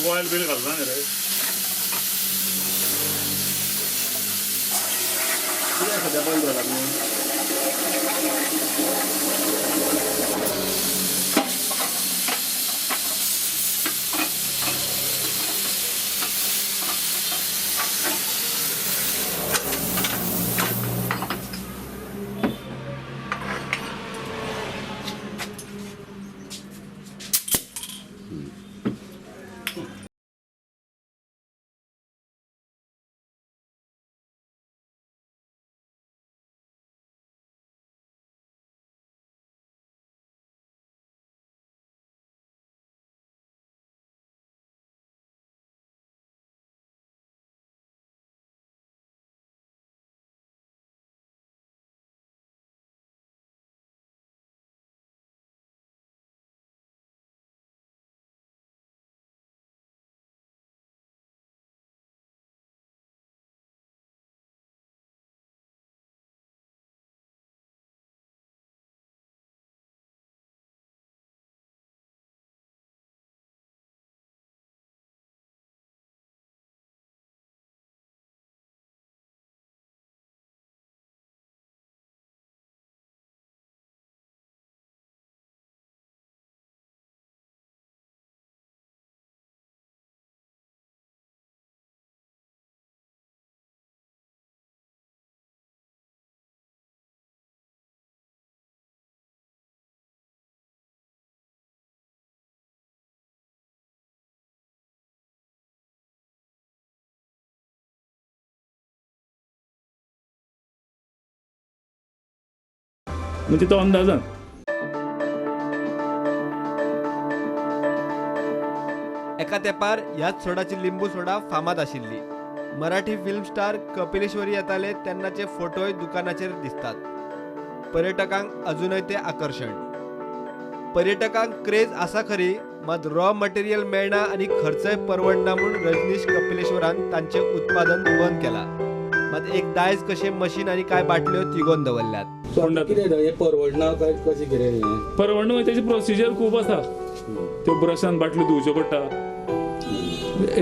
Oil bill घालना न्ही रे. कित्याक सद्या बंद दवरला तुमी? म्हणजे तो अंदाजान. एका तेंपार ह्याच सोडाची लिंबू सोडा फामाद आशिल्ली. मराठी फिल्म स्टार कपिलेश्वरी येताले तेन्नाचे फोटोय दुकानाचेर दिसतात. पर्यटकांक अजूनय ते आकर्शण. पर्यटकांक क्रेज आसा खरी, मात रॉ मटेरियल मेळना आनी खर्चय परवडना म्हूण रजनीश कपिलेश्वरान तांचें उत्पादन बंद केलां. मात एक दायज कशें मशीन आनी कांय बाटल्यो तिगोवन दवरल्यात. सो आतां कितें हें परवडना काय कशें कितें हें? परवडना म्हणजे तेजी प्रोसिजर खूब आसा. त्यो ब्रशान बाटल्यो धुवच्यो पडटा,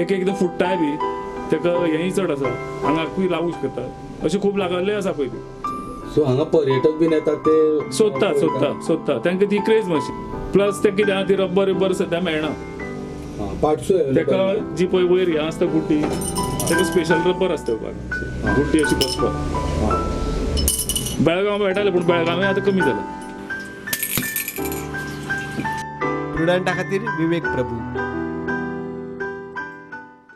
एक एकदां फुट्टाय बी, ताका हेंय चड आसा, आंगाकूय लागू शकता, अशें खूब लागल्ले आसा पयलीं. सो हांगा पर्यटक बीन येतात ते सोदता सोदता सोदता, तांकां ती क्रेज मातशी. प्लस ते कितें आहा ती रब्बर बिब्बर सद्या मेळना, पार्ट्सूय ताका जी पळय वयर हें आसता गुड्डी, ताका स्पेशल रब्बर आसता गुड्डी अशी बसपाक. बेळगांव मेळटाले पूण बेळगांव आतां कमी जालें. प्रुडंटा खातीर विवेक प्रभू.